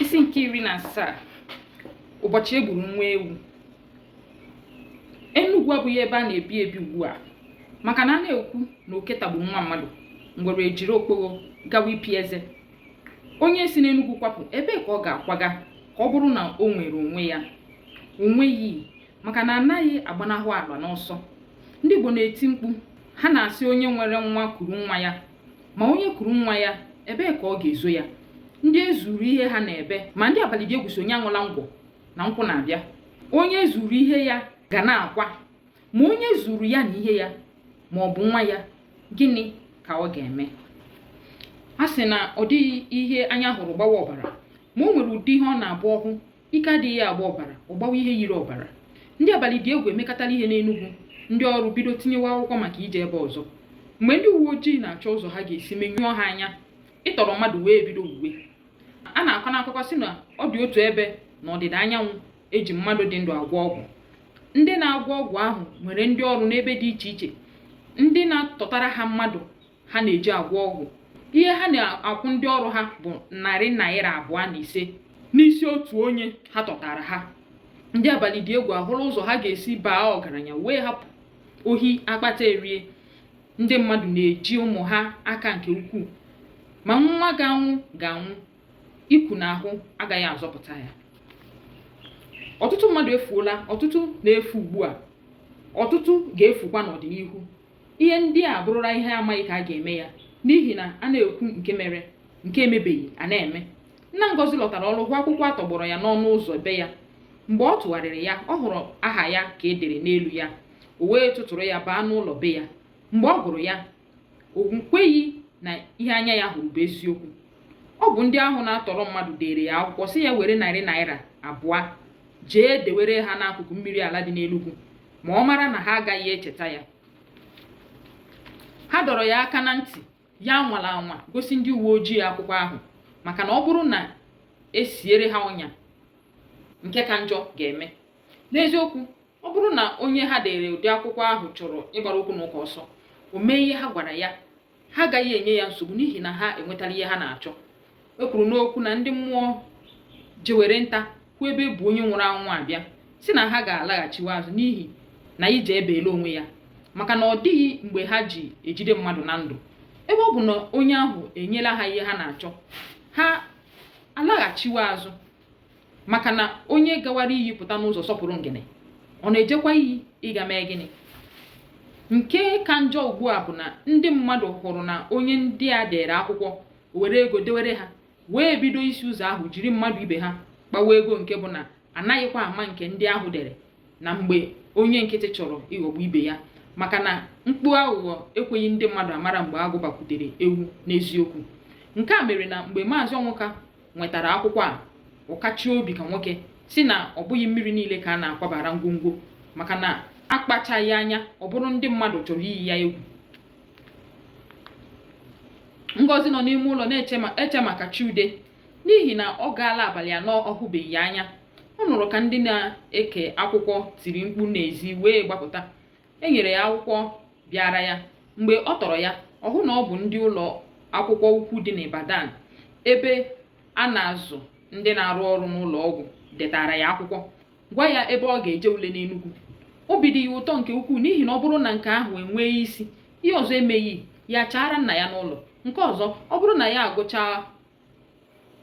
Isi nke 17. Ụbọchị e gburu nwa ewu. Enugwu abụghị ebe a na-ebi ebi ugbu a maka na a na-ekwu na oke tagburu nwa mmadụ, ngwere ejiri okpogho gawa ipi eze. Onye si n'Enugwu kwapụ, ebee ka ọ ga-akwaga ka ọ bụrụ na o nwere onwe ya? O nweghị, maka na anaghị agbanahụ ala n'ọsọ. Ndị Igbo na-eti mkpu, ha na-asị onye nwere nwa kuru nwa ya, ma onye kuru nwa ya, ebee ka ọ ga-ezo ya? Ndị e zuuru ihe ha na-ebe, ma ndị abalịdịegwu sị onye aṅụla ngwọ na nkwụ na-abịa. Onye e zuuru ihe ya ga na-akwa, ma onye e zuuru ya na ihe ya ma ọ bụ nwa ya, gịnị ka ọ ga-eme? A sị na ọ dịghị ihe anya hụrụ gbawa ọbara, ma o nwere ụdị ihe ọ na-abụ ọ hụ, ike adịghị agba ọbara, ọ gbawa ihe yiri ọbara. Ndị abalịdịegwu emekatala ihe n'Enugwu, ndị ọrụ bido tinyewe akwụkwọ maka ije ebe ọzọ. Mgbe ndị uwe ojii na-achọ ụzọ ha ga-esi menyụọ ha anya, ịtọrọ mmadụ wee bido wuwe. A na-akọ n'akụkọ sị na ọ dị otu ebe n'ọdịda anyanwụ e ji mmadụ dị ndụ agwọ ọgwụ. Ndị na-agwọ ọgwụ ahụ nwere ndị ọrụ n'ebe dị iche iche, ndị na-atọtara ha mmadụ ha na-eji agwọ ọgwụ. Ihe ha na-akwụ ndị ọrụ ha bụ ₦205 n'isi otu onye ha tọtara ha. Ndị abalịdịegwu ahụla ụzọ ha ga-esi baa ọgaranya wee hapụ ohi akpata erie. Ndị mmadụ na-eji ụmụ ha aka nke ukwuu, ma nwa ga-anwụ ga-anwụ, iku n'ahụ agaghị azọpụta ya. Ọtụtụ mmadụ efuola, ọtụtụ na-efu ugbu a, ọtụtụ ga-efukwa n'ọdịnihu. Ihe ndị a abụrụla ihe amaghị ka a ga-eme ya n'ihi na a na-ekwu nke mere, nke emebeghị a na-eme. Nna Ngọzi lọtara ọrụ hụ akwụkwọ a tọgbọrọ ya n'ọnụ ụzọ be ya. Mgbe ọ tụgharịrị ya, ọ hụrụ aha ya ka e dere n'elu ya. O wee tụtụrụ ya baa n'ụlọ be ya. Mgbe ọ gụrụ ya, o kweghị na ihe anya ya hụrụ bụ eziokwu. Ọ bụ ndị ahụ na-atọrọ mmadụ deere ya akwụkwọ sị ya were ₦200 jee dewere ha n'akụkụ mmiri ala dị n'Enugwu ma ọ mara na ha agaghị echeta ya. Ha dọrọ ya aka na ntị ya anwala anwa gosi ndị uwe ojii akwụkwọ ahụ maka na ọ bụrụ na e siere ha ọnya nke ka njọ ga-eme. N'eziokwu, ọ bụrụ na onye ha deere ụdị akwụkwọ ahụ chọrọ ịgbara okwu na ụka ọsọ, o mee ihe ha gwara ya, ha agaghị enye ya nsogbu n'ihi na ha enwetala ihe ha na-achọ. E kwuru n'okwu na ndị mmụọ jewere nta hụ ebe e bu onye nwụrụ anwụ abịa, sị na ha ga-alaghachiwe azụ n'ihi na ije ebeela onwe ya, maka na ọ dịghị mgbe ha ji ejide mmadụ na ndụ. Ebe ọ bụ na onye ahụ enyela ha ihe ha na-achọ, ha alaghachiwe azụ. Maka na onye gawara iyi pụta n'ụzọ sọpụrụ ngene, ọ na-ejekwa iyi ịga mee gịnị? Nke ka njọ ugbu a bụ na ndị mmadụ hụrụ na onye ndị a deere akwụkwọ o were ego dewere ha, wee bido isi ụzọ ahụ jiri mmadụ ibe ha kpawa ego nke bụ na anaghịkwa ama nke ndị ahụ dere na mgbe onye nkịtị chọrọ ịghọgbu ibe ya maka na mkpu aghụghọ ekweghị ndị mmadụ amara mgbe agụ bakwutere ewu n'eziokwu. Nke a mere na mgbe Maazị Ọnwụka nwetara akwụkwọ a, ọ kachie obi ka nwoke, sị na ọ bụghị mmiri niile ka a na-akwabara ngwongwo maka na a kpachaghị anya ọ bụrụ ndị mmadụ chọrọ iyi ya egwu. Ngọzi nọ n'ime ụlọ na-eche maka Chude n'ihi na ọ gaala abalị 4 ọ hụbeghị ya anya. Ọ nụrụ ka ndị na-eke akwụkwọ tiri mkpu n'ezi wee gbapụta. E nyere ya akwụkwọ bịaara ya. Mgbe ọ tọrọ ya, ọ hụ na ọ bụ ndị ụlọ akwụkwọ ukwu dị n'Ibadan ebe a na-azụ ndị na-arụ ọrụ n'ụlọ ọgwụ detara ya akwụkwọ gwa ya ebe ọ ga-eje ule n'Enugwu. Obi dị ya ụtọ nke ukwuu n'ihi na ọ bụrụ na nke ahụ enwee isi, ihe ọzọ emeghị, ya chaara nna ya n'ụlọ. Nke ọzọ, ọ bụrụ na ya agụchaa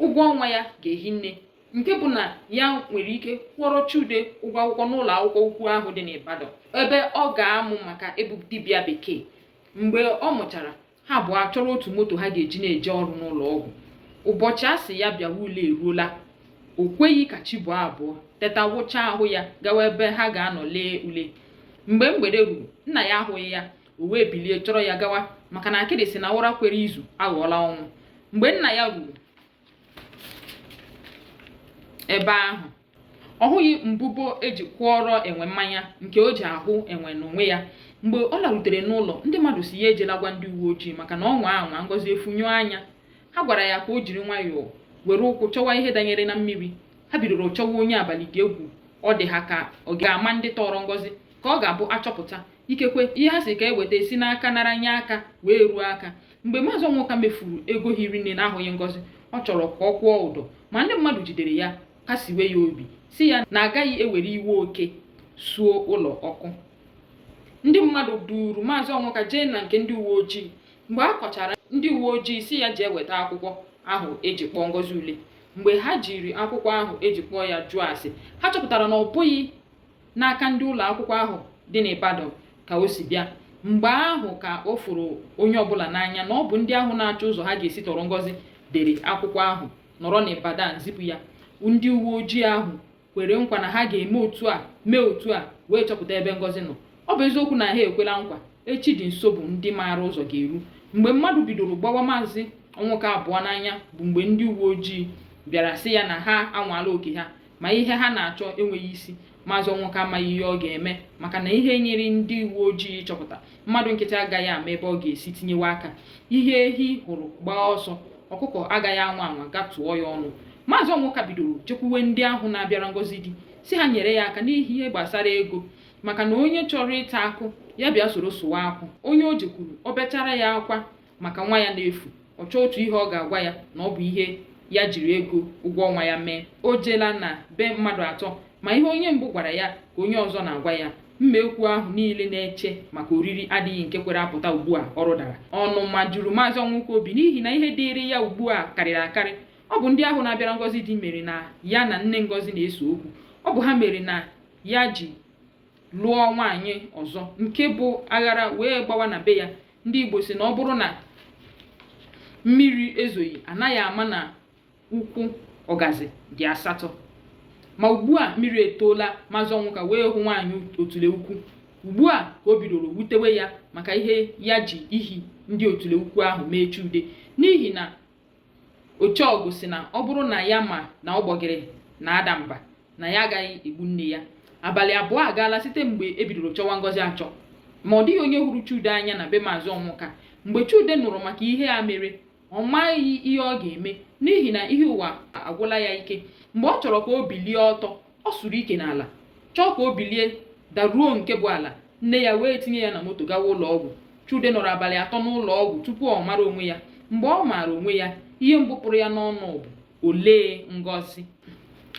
ụgwọ ọnwa ya ga-ehi nne nke bụ na ya nwere ike kwụọrọ Chude ụgwọ akwụkwọ n'ụlọ akwụkwọ ukwu ahụ dị n'Ibadan ebe ọ ga-amụ maka ịbụ dibịa bekee. Mgbe ọ mụchara, ha abụọ achọrọ otu moto ha ga-eji na-eje ọrụ n'ụlọ ọgwụ. Ụbọchị a sị ya bịawa ule eruola. O kweghị ka chi bọọ abọọ, teta wụchaa ahụ ya gawa ebe ha ga-anọ lee ule. Mgbe mgbede ruru, nna ya ahụghị ya, o wee bilie chọrọ ya gawa maka na akịdị sị na ụra kwere izu aghọọla ọnwụ. Mgbe nna ya ruru ebe ahụ, ọ hụghị mbubo e ji kwọọrọ enwe mmanya nke o ji ahụ enwe n'onwe ya. Mgbe ọ larutere n'ụlọ, ndị mmadụ sị ya ejela gwa ndị uwe ojii maka na ọ nwaa anwa Ngọzi efunyụọ anya. Ha gwara ya ka o jiri nwayọọ were ụkwụ chọwa ihe danyere na mmiri. Ha bidoro chọwa onye abalịdịegwu ọ dị ha ka ọ ga-ama ndị tọọrọ Ngọzi ka ọ ga-abụ a chọpụta Ikekwe, ihe ha sị ka e weta esi n'aka nara nye aka wee ruo aka. Mgbe Maazị Ọnwụka mefuru ego hiri nne n'ahụghị Ngọzi, ọ chọrọ ka ọ kwụọ ụdọ. Ma ndị mmadụ jidere ya, kasiwe ya obi, sị ya na agaghị ewere iwe oke suo ụlọ ọkụ. Ndị mmadụ duuru Maazị Ọnwụka jee na nke ndị uwe ojii. Mgbe a kọchara ndị uwe ojii sị ya jee weta akwụkwọ ahụ e ji kpọọ Ngozi ule. Mgbe ha jiri akwụkwọ ahụ e ji kpọọ ya jụọ ase, ha chọpụtara na ọ bụghị n'aka ndị ụlọ akwụkwọ ahụ dị n'Ibadan ka o si bịa. Mgbe ahụ ka o foro onye ọbụla n'anya na ọ bụ ndị ahụ na-achọ ụzọ ha ga-esi tọrọ Ngozi dere akwụkwọ ahụ nọrọ n'Ibadan zipụ ya. Ndị uwe ojii ahụ kwere nkwa na ha ga-eme otu a mee otu a wee chọpụta ebe Ngozi nọ. Ọ bụ eziokwu na ha ekwela nkwa, echi dị nso bụ ndị maara ụzọ ga-eru. Mgbe mmadụ bidoro gbawa Maazị Ọnwụka abụọ n'anya bụ mgbe ndị uwe ojii bịara sị ya na ha anwaala oke ha ma ihe ha na-achọ enweghị isi. Maazị Ọnwụka amaghị ihe ọ ga-eme maka na ihe nyịrị ndị uwe ojii ịchọpụta, mmadụ nkịtị agaghị ama ebe ọ ga-esi tinyewe aka. Ihe ehi hụrụ gbaa ọsọ, ọkụkọ agaghị anwa anwa ga tụọ ya ọnụ. Maazị Ọnwụka bidoro jekwuwe ndị ahụ na-abịara Ngozi di sị ha nyere ya aka n'ihe gbasara ego maka na onye chọrọ ịta akụ ya bịa soro sụwa akwụ. Onye o jekwuru, o bechara ya akwa maka nwa ya na-efu, ọ chọọ otu ihe ọ ga-agwa ya na ọ bụ ihe ya jiri ego ụgwọ ọnwa ya mee. O jeela na be mmadụ atọ ma ihe onye mbụ gwara ya ka onye ọzọ na-agwa ya. Mma ekwu ahụ niile na-eche maka oriri adịghị nke kwere apụta ugbu a ọrụ dara. Ọnụma juru Maazị Ọnwụka obi n'ihi na ihe dịịrị ya ugbu a karịrị akarị. Ọ bụ ndị ahụ na-abịara Ngozi di mere na ya na nne Ngozi na-ese okwu. Ọ bụ ha mere na ya ji lụọ nwaanyị ọzọ nke bụ aghara wee gbawa na be ya. Ndị Igbo sị na ọ bụrụ na mmiri ezoghị, anaghị ama na ukwu ọgazị dị asatọ. Ma ugbu a mmiri etoola, Maazị Ọnwụka wee hụ nwaanyị otule ukwu. Ugbu a ka o bidoro wutewe ya maka ihe ya ji ihi ndị otule ukwu ahụ mee Chude n'ihi na Ocheọgụ sị na ọ bụrụ na ya ma na ọgbọgịrị na-ada mba, na ya agaghị egbu nne ya. Abalị abụọ agaala site mgbe e bidoro chọwa Ngozi achọ, ma ọ dịghị onye hụrụ Chude anya na be Maazị Ọnwụka. Mgbe Chude nụrụ maka ihe a mere, ọ maghị ihe ọ ga-eme n'ihi na ihe ụwa agwụla ya ike. Mgbe ọ chọrọ ka o bilie ọtọ, ọ sụrụ ike n'ala, chọọ ka o bilie daruo nke bụ ala, nne ya wee tinye ya na moto gawa ụlọ ọgwụ. Chude nọrọ abalị atọ n'ụlọ ọgwụ tupu ọ mara onwe ya. Mgbe ọ maara onwe ya, ihe mbụ pụrụ ya n'ọnụ bụ, Olee Ngozi?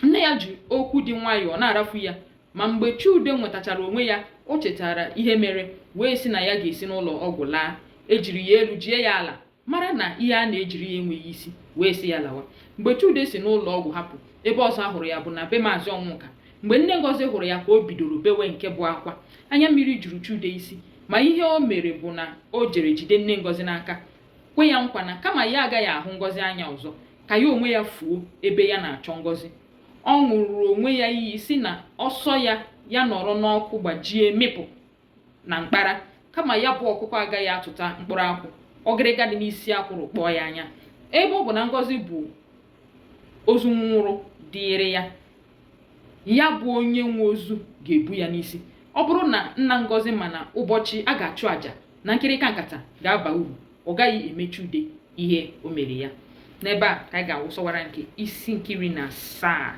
Nne ya ji okwu dị nwayọọ na-arafu ya, ma mgbe Chude nwetachara onwe ya, o chetara ihe mere wee sị na ya ga-esi n'ụlọ ọgwụ laa. E jiri ya elu jie ya ala, mara na ihe a na-ejiri ya enweghị isi, wee sị ya lawa. Mgbe Chude si n'ụlọ ọgwụ hapụ, ebe ọzọ a hụrụ ya bụ na be Maazị Ọnwụka. Mgbe nne Ngozi hụrụ ya ka o bidoro bewe nke bụ akwa. Anya mmiri juru Chude isi, ma ihe o mere bụ na o jere jide nne Ngozi n'aka, kwe ya nkwa na kama ya agaghị ahụ Ngozi anya ọzọ, ka ya onwe ya fuo ebe ya na-achọ Ngozi. Ọ ṅụrụ onwe ya iyi sị na ọ sọ ya ya nọrọ n'ọkụ gbajie mịpụ na mkpara, kama ya bụ ọkụkọ agaghị atụta mkpụrụ akwụ, ọgịrịga dị n'isi akwụ rụkpọọ ya anya. Ebe ọ bụ na Ngozi bụ ozu nwụrụ dịịrị ya, ya bụ onye nwe ozu ga-ebu ya n'isi. Ọ bụrụ na nna Ngozi ma na ụbọchị a ga-achụ àjà na nkịrịka nkata ga-aba uru, ọ gaghị eme Chude ihe o mere ya. N'ebe a ka anyị ga-awụsọwara nke isi nke 17.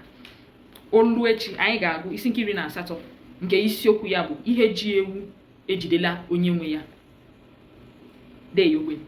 O luo echi, anyị ga-agụ isi nke 18 nke isiokwu ya bụ ihe ji ewu ejidela onye nwe ya. Dee ya ogbenye.